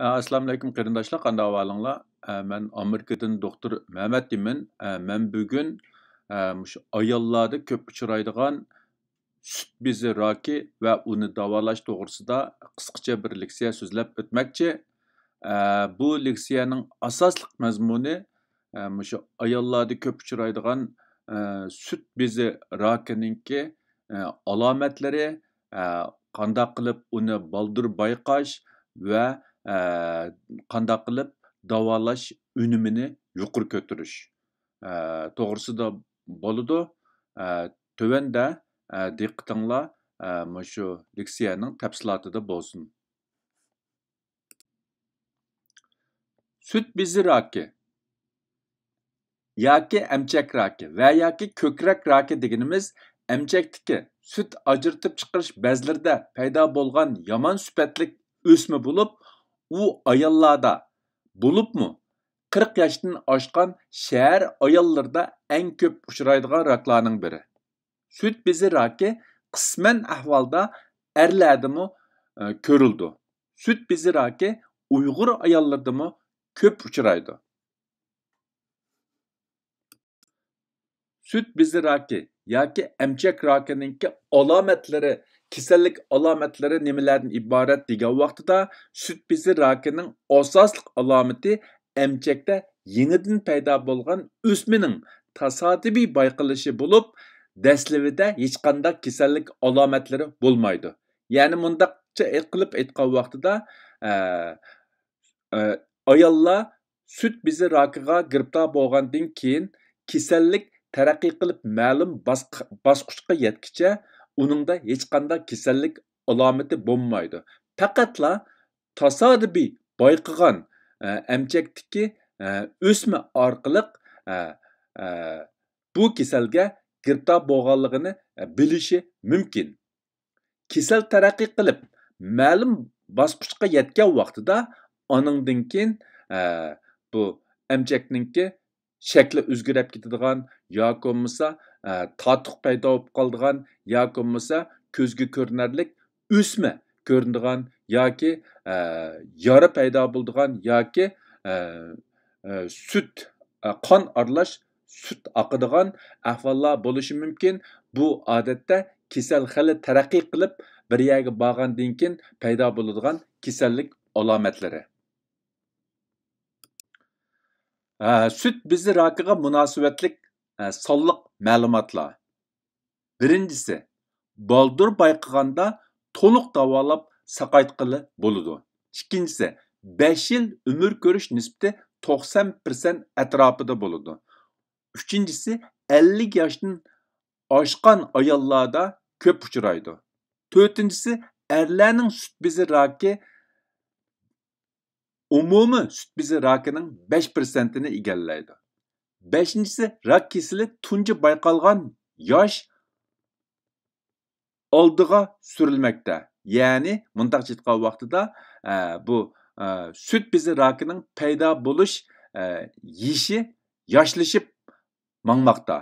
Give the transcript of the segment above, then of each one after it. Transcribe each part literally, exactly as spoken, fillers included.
ئە، ئەسسالامۇئەلەيكۇم قېرىنداشلار، قانداق ئەھۋالىڭلار؟ ئە، مەن ئامېرىكىدىن دوختۇر مەمەت ئىمىن. ئە، مەن بۈگۈن، ئە، مۇشۇ ئاياللاردا كۆپ ئۇچرايدىغان سۈت بېزى راكى ۋە ئۇنى داۋالاش توغرىسىدا قىسقىچە بىر لېكسىيە سۆزلەپ ئۆتمەكچى. ئە، بۇ لېكسىيەنىڭ ئاساسلىق مەزمۇنى، ئە، مۇشۇ ئاياللاردا كۆپ ئۇچرايدىغان، ئە، سۈت بېزى راكىنىڭكى، ئە، ئالامەتلىرى، ئە، قانداق قىلىپ ئۇنى بالدۇر بايقاش ۋە، ئە، قانداق قىلىپ داۋالاش ئۈنۈمىنى يۇقىرى كۆتۈرۈش، ئە، توغرىسىدا بولىدۇ. ئە، تۆۋەندە، ئە، دىققىتىڭلار، ئە، مۇشۇ لېكسىيەنىڭ تەپسىلاتىدا بولسۇن. سۈت بېزى راكى ياكى ئەمچەك راكى ۋە ياكى كۆكرەك راكى دېگىنىمىز ئەمچەكتىكى سۈت ئاجرىتىپ چىقىرىش بەزلىرىدە پەيدا بولغان يامان سۈپەتلىك ئۆسمە بولۇپ، ئۇ ئاياللاردا، بولۇپمۇ قىرىق ياشتىن ئاشقان شەھەر ئاياللىرىدا ئەڭ كۆپ ئۇچرايدىغان راكلارنىڭ بىرى. سۈت بېزى راكى قىسمەن ئەھۋالدا ئەرلەردىمۇ، ئە، كۆرۈلىدۇ. سۈت بېزى راكى ئۇيغۇر ئاياللىرىدىمۇ كۆپ ئۇچرايدۇ. سۈت بېزى راكى ياكى ئەمچەك راكىنىڭكى ئالامەتلىرى، كېسەللىك ئالامەتلىرى نېمىلەردىن ئىبارەت دېگەن ۋاقتىدا، سۈت بېزى راكىنىڭ ئاساسلىق ئالامىتى ئەمچەكتە يېڭىدىن پەيدا بولغان ئۆسمىنىڭ تاسادىپىي بايقىلىشى بولۇپ، دەسلىۋىدە ھېچقانداق كېسەللىك ئالامەتلىرى بولمايدۇ. يەنى مۇنداقچە قىلىپ ئېيتقان ۋاقتىدا، ئە، ئە، ئاياللار سۈت بېزى راكىغا گىرىپتار بولغاندىن كېيىن، كېسەللىك تەرەققىي قىلىپ مەلۇم باسق-، باسقۇچقا يەتكىچە ئۇنىڭدا ھېچقانداق كېسەللىك ئالامىتى بولمايدۇ. پەقەتلا تاسادىپىي بايقىغان، ئە، ئەمچەكتىكى، ئە، ئۆسمە ئارقىلىق، ئە، ئە، بۇ كېسەلگە گىرىپتار بولغانلىقىنى، ئە، بىلىشى مۇمكىن. كېسەل تەرەققىي قىلىپ، مەلۇم باسقۇچقا يەتكەن ۋاقتىدا، ئانىڭدىن كېيىن، ئە، بۇ ئەمچەكنىڭكى شەكلى ئۆزگىرىپ كېتىدىغان ياكى بولمىسا، ئە، تاتۇق پەيدا بولۇپ قالىدىغان ياكى بولمىسا كۆزگە كۆرۈنەرلىك ئۆسمە كۆرۈنىدىغان ياكى، ئە، يارا پەيدا بولىدىغان ياكى، ئە، ئە، سۈت، ئە، قان ئارىلاش سۈت ئاقىدىغان ئەھۋاللار بولۇشى مۇمكىن. بۇ ئادەتتە كېسەل خېلى تەرەققىي قىلىپ، بىر يەرگە بارغاندىن كېيىن پەيدا بولىدىغان كېسەللىك ئالامەتلىرى. ھە، سۈت بېزى راكىغا مۇناسىۋەتلىك، ھە، سانلىق مەلۇماتلار. بىرىنچىسى، بالدۇر بايقىغاندا تولۇق داۋالاپ ساقايتقىلى بولىدۇ. ئىككىنچىسى، بەش يىل ئۆمۈر كۆرۈش نىسبىتى توقسان پىرسەنت ئەتراپىدا بولىدۇ. ئۈچىنچىسى، ئەللىك ياشتىن ئاشقان ئاياللاردا كۆپ ئۇچرايدۇ. تۆتىنچىسى، ئەرلەرنىڭ سۈت بېزى راكى ئومۇمىي سۈت بېزى راكىنىڭ بەش پىرسەنتىنى ئىگىلەيدۇ. بەشىنچىسى، راك كېسىلى تۇنجى بايقالغان ياش ئالدىغا سۈرۈلمەكتە. يەنى مۇنداقچە ئېيتقان ۋاقتىدا، ئە، بۇ، ئە، سۈت بېزى راكىنىڭ پەيدا بولۇش، ئە، يېشى ياشلىشىپ ماڭماقتا.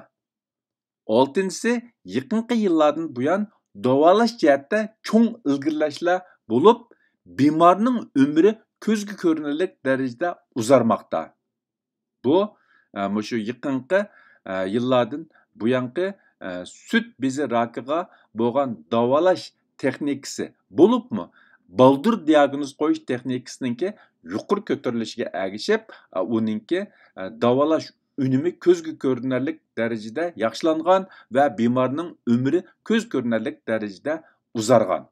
ئالتىنچىسى، يېقىنقى يىللاردىن بۇيان داۋالاش جەھەتتە چوڭ ئىلگىرىلەشلەر بولۇپ، بىمارنىڭ ئۆمرى كۆزگە كۆرۈنەرلىك دەرىجىدە ئۇزارماقتا. بۇ، ئە، مۇشۇ يېقىنقى، ئە، يىللاردىن بۇيانقى، ئە، سۈت بېزى راكىغا بولغان داۋالاش تېخنىكىسى، بولۇپمۇ بالدۇر دىياگنوز قويۇش تېخنىكىسىنىڭكى يۇقىرى كۆتۈرۈلۈشىگە ئەگىشىپ، ئە، ئۇنىڭكى، ئە، داۋالاش ئۈنۈمى كۆزگە كۆرۈنەرلىك دەرىجىدە ياخشىلانغان ۋە بىمارنىڭ ئۆمرى كۆزگە كۆرۈنەرلىك دەرىجىدە ئۇزارغان.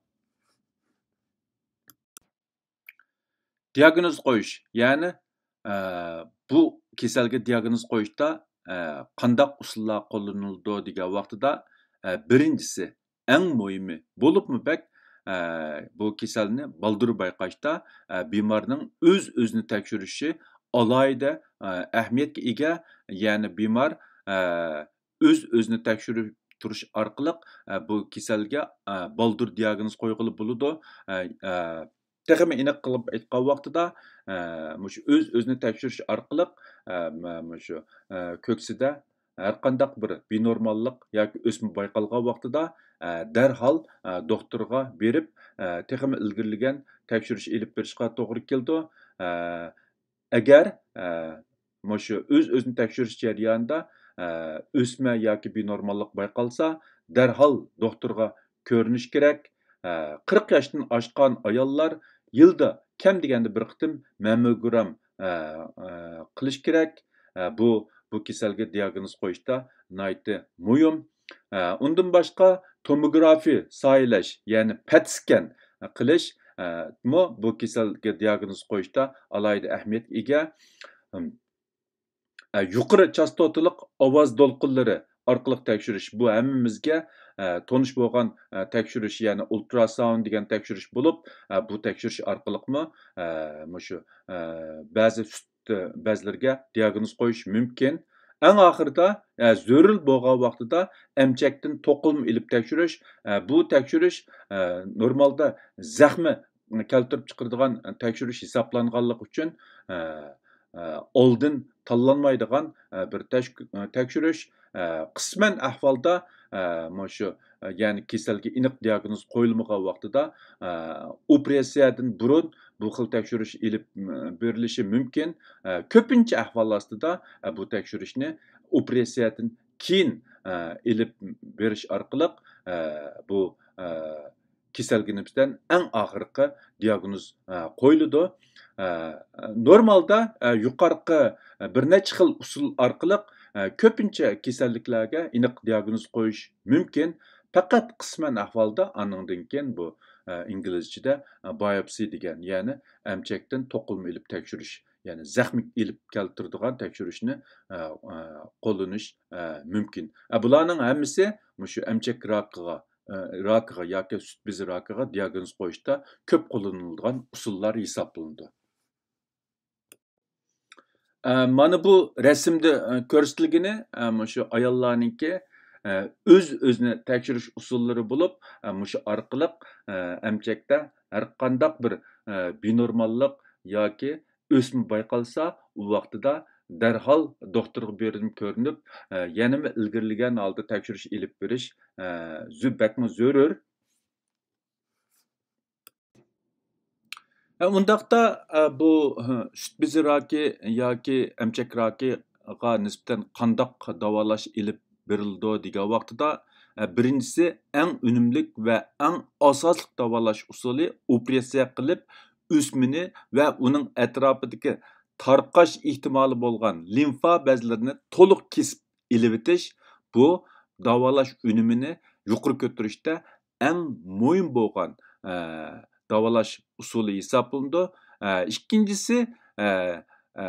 دىياگنوز قويۇش، يەنى، ئە، بۇ كېسەلگە دىياگنوز قويۇشتا، ئە، قانداق ئۇسۇللار قوللىنىلىدۇ دېگەن ۋاقتىدا، ئە، بىرىنچىسى، ئەڭ مۇھىمى، بولۇپمۇ بەك، ئە، بۇ كېسەلنى بالدۇر بايقاشتا، ئە، بىمارنىڭ ئۆز-ئۆزىنى تەكشۈرۈشى ئالاھىدە، ئە، ئەھمىيەتكە ئىگە. يەنى بىمار، ئە، ئۆز-ئۆزىنى تەكشۈرۈپ تۇرۇش ئارقىلىق، ئە، بۇ كېسەلگە، ئە، بالدۇر دىياگنوز قويغىلى بولىدۇ. ئە، ئە، تېخىمۇ ئېنىق قىلىپ ئېيتقان ۋاقتىدا، ئە، مۇشۇ ئۆز-ئۆزىنى تەكشۈرۈش ئارقىلىق، ئە، مە-، مۇشۇ، ئە، كۆكسىدە، ھەرقانداق بىر بىنورماللىق ياكى ئۆسمە بايقالغان ۋاقتىدا، ئە، دەرھال، ئە، دوختۇرغا بېرىپ، ئە، تېخىمۇ ئىلگىرىلىگەن تەكشۈرۈش ئېلىپ بېرىشقا توغرا كېلىدۇ. ئە، ئەگەر، ئە، مۇشۇ ئۆز-ئۆزىنى تەكشۈرۈش جەريانىدا، ئە، ئۆسمە ياكى بىنورماللىق بايقالسا، دەرھال دوختۇرغا كۆرۈنۈش كېرەك. ئە، قىرىق ياشتىن ئاشقان ئاياللار يىلدا كەم دېگەندە بىر قېتىم مامموگرام، ئە، ئە، قىلىش كېرەك. ئە، بۇ، بۇ كېسەلگە دىياگنوز قويۇشتا ناھايىتى مۇھىم. ئە، ئۇندىن باشقا توموگرافى سايىلەش، يەنى پەت سكەن قىلىش، ئە، مۇ بۇ كېسەلگە دىياگنوز قويۇشتا ئالاھىدە ئەھمىيەتكە ئىگە. ئە، يۇقىرى چاستوتىلىق ئاۋاز دولقۇنلىرى ئارقىلىق تەكشۈرۈش، بۇ ھەممىمىزگە، ئە، تونۇش بولغان، ئە، تەكشۈرۈش، يەنى ئۇلتراساۋۇند دېگەن تەكشۈرۈش بولۇپ، ئە، بۇ تەكشۈرۈش ئارقىلىقمۇ، ئە، مۇشۇ، ئە، بەزى سۈت، ئە، بەزلىرىگە دىياگنوز قويۇش مۇمكىن. ئەڭ ئاخىرىدا، ئە، زۆرۈر بولغان ۋاقتىدا ئەمچەكتىن توقۇلما ئېلىپ تەكشۈرۈش، ئە، بۇ تەكشۈرۈش، ئە، نورمالدا زەخمە كەلتۈرۈپ چىقىرىدىغان تەكشۈرۈش ھېسابلانغانلىقى ئۈچۈن، ئە، ئە، ئالدىن تاللانمايدىغان، ئە، بىر تەش-، ئە، تەكشۈرۈش. ئە، قىسمەن ئەھۋالدا، ئە، مۇشۇ، ئە، يەنى كېسەلگە ئېنىق دىياگنوز قويۇلمىغان ۋاقتىدا، ئە، ئوپېراتسىيەدىن بۇرۇن بۇ خىل تەكشۈرۈش ئېلىپ، م، بېرىلىشى مۇمكىن. ئە، كۆپىنچە ئەھۋال ئاستىدا، ئە، بۇ تەكشۈرۈشنى ئوپېراتسىيەدىن كېيىن، ئە، ئېلىپ بېرىش ئارقىلىق، ئە، بۇ، ئە، كېسەلگە نىسبەتەن ئەڭ ئاخىرقى دىياگنوز، ئە، قويۇلىدۇ. ئە، نورمالدا، ئە، يۇقىرىقى، ئە، بىر نەچچە خىل ئۇسۇل ئارقىلىق، ئە، كۆپىنچە كېسەللىكلەرگە ئېنىق دىياگنوز قويۇش مۇمكىن. پەقەت قىسمەن ئەھۋالدا ئانىڭدىن كېيىن بۇ، ئە، ئىنگلىزچىدە، ئە، بايوپسى دېگەن، يەنى ئەمچەكتىن توقۇلما ئېلىپ تەكشۈرۈش، يەنى زەخمە ئېلىپ كەلتۈرىدىغان تەكشۈرۈشنى، ئە، ئە، قوللىنىش، ئە، مۇمكىن. ئە، بۇلارنىڭ ھەممىسى مۇشۇ ئەمچەك راكىغا، ئە، راكىغا ياكى سۈت بېزى راكىغا دىياگنوز قويۇشتا كۆپ قوللىنىلىدىغان ئۇسۇللار ھېسابلىنىدۇ. ئە، مانا بۇ رەسىمدە، ئە، كۆرسىتىلگىنى، ئە، مۇشۇ ئاياللارنىڭكى، ئە، ئۆز-ئۆزىنى تەكشۈرۈش ئۇسۇللىرى بولۇپ، ئە، مۇشۇ ئارقىلىق، ئە، ئەمچەكتە ھەرقانداق بىر، ئە، بىنورماللىق ياكى ئۆسمە بايقالسا، ئۇ ۋاقتىدا دەرھال دوختۇرغا بېرىپ كۆرۈنۈپ، ئە، يەنىمۇ ئىلگىرىلىگەن ھالدا تەكشۈرۈش ئېلىپ بېرىش، ئە، زۆ-، بەكمۇ زۆرۈر. ئە، ئۇنداقتا، ئە، بۇ، ھە، سۈت بېزى راكى ياكى ئەمچەك راكىغا نىسبەتەن قانداق داۋالاش ئېلىپ بېرىلىدۇ دېگەن ۋاقتىدا، ئە، بىرىنچىسى، ئەڭ ئۈنۈملۈك ۋە ئەڭ ئاساسلىق داۋالاش ئۇسۇلى ئوپېراتسىيە قىلىپ، ئۆسمىنى ۋە ئۇنىڭ ئەتراپىدىكى تارقاش ئېھتىمالى بولغان لىمفا بەزلىرىنى تولۇق كېسىپ ئېلىۋېتىش، بۇ داۋالاش ئۈنۈمىنى يۇقىرى كۆتۈرۈشتە ئەڭ مۇھىم بولغان، ئە، داۋالاش ئۇسۇلى ھېسابلىنىدۇ. ئە، ئىككىنچىسى، ئە، ئە،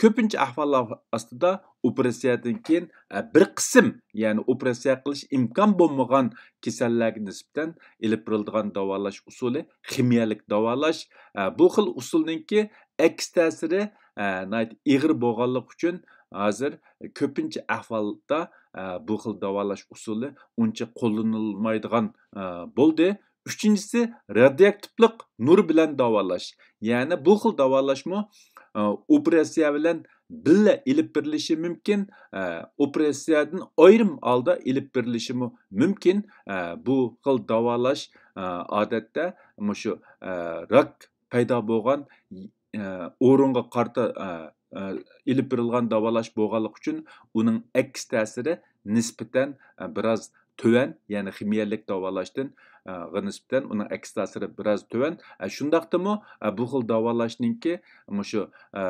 كۆپىنچە ئەھۋاللار ئاستىدا ئوپېراتسىيەدىن كېيىن، ئە، بىر قىسىم، يەنى ئوپېراتسىيە قىلىش ئىمكان بولمىغان كېسەللەرگە نىسبەتەن ئېلىپ بېرىلىدىغان داۋالاش ئۇسۇلى خىمىيەلىك داۋالاش. ئە، بۇ خىل ئۇسۇلنىڭكى ئەكس تەسىرى، ئە، ناھايىتى ئېغىر بولغانلىقى ئۈچۈن ھازىر كۆپىنچە ئەھۋالدا، ئە، بۇ خىل داۋالاش ئۇسۇلى ئۇنچە قوللىنىلمايدىغان، ئە، بولدى. ئۈچىنچىسى، رادىيوئاكتىپلىق نۇر بىلەن داۋالاش. يەنى بۇ خىل داۋالاشمۇ، ئە، ئوپېراتسىيە بىلەن بىللە ئېلىپ بېرىلىشى مۇمكىن، ئە، ئوپېراتسىيەدىن ئايرىم ھالدا ئېلىپ بېرىلىشىمۇ مۇمكىن. ئە، بۇ خىل داۋالاش، ئە، ئادەتتە مۇشۇ، ئە، راك پەيدا بولغان، ئە، ئورۇنغا قارىتا، ئە، ئە، ئېلىپ بېرىلغان داۋالاش بولغانلىقى ئۈچۈن ئۇنىڭ ئەكس تەسىرى نىسبەتەن، ئە، بىراز تۆۋەن، يەنى خىمىيەلىك داۋالاشتىن، ئە، غا نىسبەتەن ئۇنىڭ ئەكس تەسىرى بىراز تۆۋەن. ئە، شۇنداقتىمۇ، ئە، بۇ خىل داۋالاشنىڭكى مۇشۇ، ئە،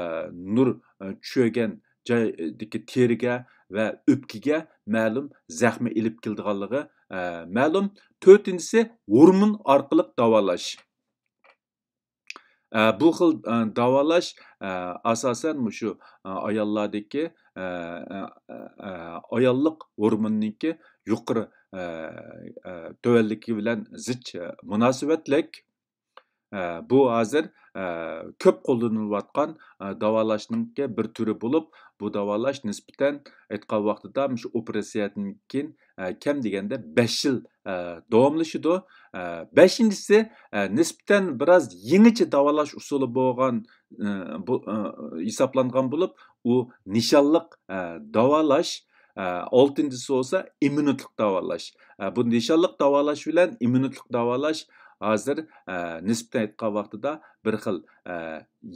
نۇر، ئە، چۈشۈرگەن جايدىكى تېرىگە ۋە ئۆپكىگە مەلۇم زەخمە ئېلىپ كېلىدىغانلىقى، ئە، مەلۇم. تۆتىنچىسى، ھورمون ئارقىلىق داۋالاش. ئە، بۇ خىل، ئە، داۋالاش، ئە، ئاساسەن مۇشۇ، ئە، ئاياللاردىكى، ئە، ئە، ئە، ئاياللىق ھورمونىنىڭكى يۇقىرى، ئە، ئە، تۆۋەنلىكى بىلەن زىچ، ئە، مۇناسىۋەتلىك. ئە، بۇ ھازىر، ئە، كۆپ قوللىنىلىۋاتقان، ئە، داۋالاشنىڭكى بىر تۈرى بولۇپ، بۇ داۋالاش نىسبەتەن ئېيتقان ۋاقتىدا مۇشۇ ئوپېراتسىيەدىن كېيىن، ئە، كەم دېگەندە بەش يىل، ئە، داۋاملىشىدۇ. ئە، بەشىنچىسى، ئە، نىسبەتەن بىراز يېڭىچە داۋالاش ئۇسۇلى بولغان، ئە، بۇ، ئە، ھېسابلانغان بولۇپ، ئۇ نىشانلىق، ئە، داۋالاش. ئە، ئالتىنچىسى بولسا ئىممۇنىتلىق داۋالاش. ئە، بۇ نىشانلىق داۋالاش بىلەن ئىممۇنىتلىق داۋالاش ھازىر، ئە، نىسبەتەن ئېيتقان ۋاقتىدا بىر خىل، ئە،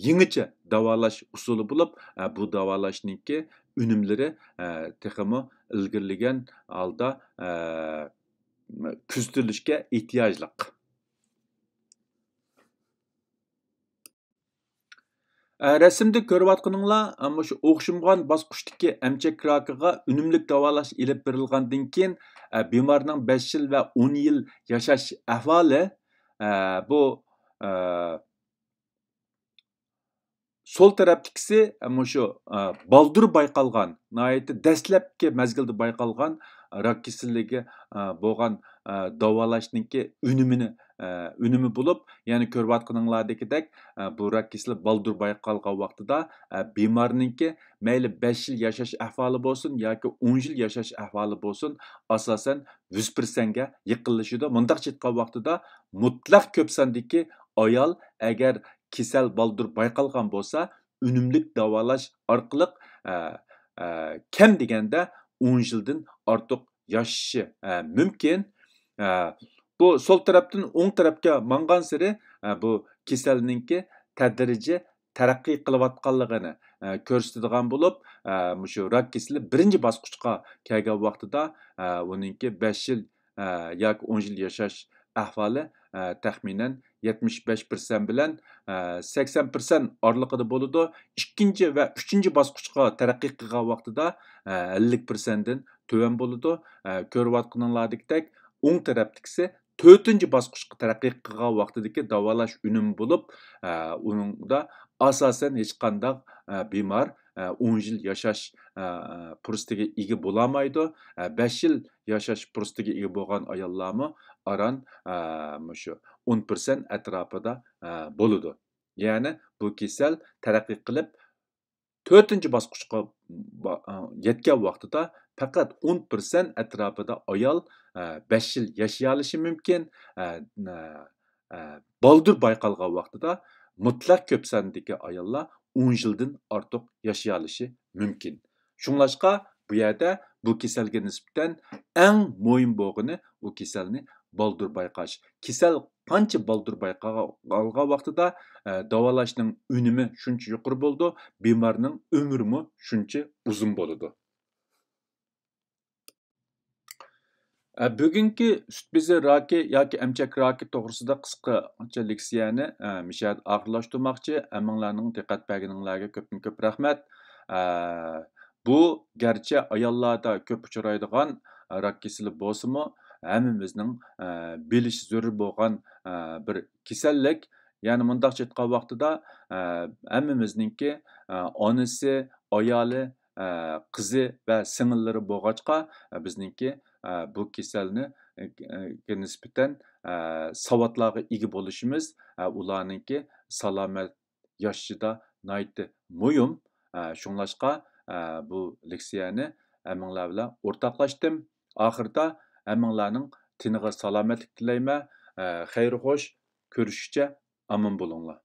يېڭىچە داۋالاش ئۇسۇلى بولۇپ، ئە، بۇ داۋالاشنىڭكى ئۈنۈملىرى، ئە، تېخىمۇ ئىلگىرىلىگەن ھالدا، ئە، كۆزىتىلىشكە ئېھتىياجلىق. ئە، رەسىمدە كۆرۈۋاتقىنىڭلار، ئە، مۇشۇ ئوخشىمىغان باسقۇچتىكى ئەمچەك راكىغا ئۈنۈملۈك داۋالاش ئېلىپ بېرىلغاندىن كېيىن، ئە، بىمارنىڭ بەش يىل ۋە ئون يىل ياشاش ئەھۋالى، ئە، بۇ، ئە، سول تەرەپتىكىسى، ئە، مۇشۇ، ئە، بالدۇر بايقالغان، ناھايىتى دەسلەپكى مەزگىلدە بايقالغان راك كېسىلىگە، ئە، بولغان، ئە، داۋالاشنىڭكى ئۈنۈمىنى، ئە، ئۈنۈمى بولۇپ، يەنە كۆرۈۋاتقىنىڭلاردىكىدەك، ئە، بۇ راك كېسىلى بالدۇر بايقالغان ۋاقتىدا، ئە، بىمارنىڭكى مەيلى بەش يىل ياشاش ئەھۋالى بولسۇن ياكى ئون يىل ياشاش ئەھۋالى بولسۇن، ئاساسەن يۈز پىرسەنتكە يېقىنلىشىدۇ. مۇنداقچە ئېيتقان ۋاقتىدا مۇتلەق كۆپ ساندىكى ئايال ئەگەر كېسەل بالدۇر بايقالغان بولسا، ئۈنۈملۈك داۋالاش ئارقىلىق، ئە، ئە، كەم دېگەندە ئون يىلدىن ئارتۇق ياشىشى، ئە، مۇمكىن. ئە، بۇ سول تەرەپتىن ئوڭ تەرەپكە ماڭغانسېرى، ئە، بۇ كېسەلنىڭكى تەدرىجىي تەرەققىي قىلىۋاتقانلىقىنى، ئە، كۆرسىتىدىغان بولۇپ، ئە، مۇشۇ راك كېسىلى بىرىنچى باسقۇچقا كەلگەن ۋاقتىدا، ئە، ئۇنىڭكى بەش يىل، ئە، ياكى ئون يىل ياشاش ئەھۋالى، ئە، تەخمىنەن يەتمىش بەش پىرسەنت بىلەن، ئە، سەكسەن پىرسەنت ئارىلىقىدا بولىدۇ. ئىككىنچى ۋە ئۈچىنچى باسقۇچقا تەرەققىي قىلغان ۋاقتىدا، ئە، ئەللىك پىرسەنتتىن تۆۋەن بولىدۇ. ئە، كۆرۈۋاتقىنىڭلاردىكىدەك ئوڭ تەرەپتىكىسى تۆتىنچى باسقۇچقا تەرەققىي قىلغان ۋاقتىدىكى داۋالاش ئۈنۈمى بولۇپ، ئە، ئۇنىڭدا ئاساسەن ھېچقانداق، ئە، بىمار، ئە، ئون يىل ياشاش، ئە، پۇرسىتىگە ئىگە بولالمايدۇ. ئە، بەش يىل ياشاش پۇرسىتىگە ئىگە بولغان ئاياللارمۇ ئاران، ئە، مۇشۇ ئون پىرسەنت ئەتراپىدا، ئە، بولىدۇ. يەنى بۇ كېسەل تەرەققىي قىلىپ، تۆتىنچى باسقۇچقا با-، ئە، يەتكەن ۋاقتىدا پەقەت ئون پىرسەنت ئەتراپىدا ئايال، ئە، بەش يىل ياشىيالىشى مۇمكىن. ئە، ئە، ئە، بالدۇر بايقالغان ۋاقتىدا مۇتلەق كۆپ ساندىكى ئاياللار ئون يىلدىن ئارتۇق ياشىيالىشى مۇمكىن. شۇڭلاشقا بۇ يەردە بۇ كېسەلگە نىسبەتەن ئەڭ مۇھىم بولغىنى ئۇ كېسەلنى بالدۇر بايقاش. كېسەل قانچە بالدۇر بايقالغان ۋاقتىدا، ئە، داۋالاشنىڭ ئۈنۈمى شۇنچە يۇقىرى بولىدۇ، بىمارنىڭ ئۆمرىمۇ شۇنچە ئۇزۇن بولىدۇ. ئە، بۈگۈنكى سۈت بېزى راكى ياكى ئەمچەك راكى توغرىسىدا قىسقىچە لېكسىيەنى، ئە، مۇشۇ يەردە ئاخىرلاشتۇرماقچى. ھەممىڭلارنىڭ دىققەت بەرگىنىڭلارگە كۆپتىن كۆپ رەھمەت. ئە، بۇ گەرچە ئاياللاردا كۆپ ئۇچرايدىغان راك كېسىلى بولسىمۇ، ھەممىمىزنىڭ، ئە، بىلىشى زۆرۈر بولغان، ئە، بىر كېسەللىك. يەنى مۇنداقچە ئېيتقان ۋاقتىدا، ئە، ھەممىمىزنىڭكى، ئە، ئانىسى، ئايالى، ئە، قىزى ۋە سىڭىللىرى بولغاچقا، ئە، بىزنىڭكى، ئە، بۇ كېسەلنى، ئە، نىسبەتەن، ئە، ساۋاتلارغا ئىگە بولۇشىمىز، ئە، ئۇلارنىڭكى سالامەت ياشىشىدا ناھايىتى مۇھىم. ئە، شۇڭلاشقا، ئە، بۇ لېكسىيەنى ھەممىڭلار بىلەن ئورتاقلاشتىم. ئاخىرىدا ھەممىڭلارنىڭ تېنىغا سالامەتلىك تىلەيمەن. ئە، خەير خوش، كۆرۈشكىچە ئامان بولۇڭلار.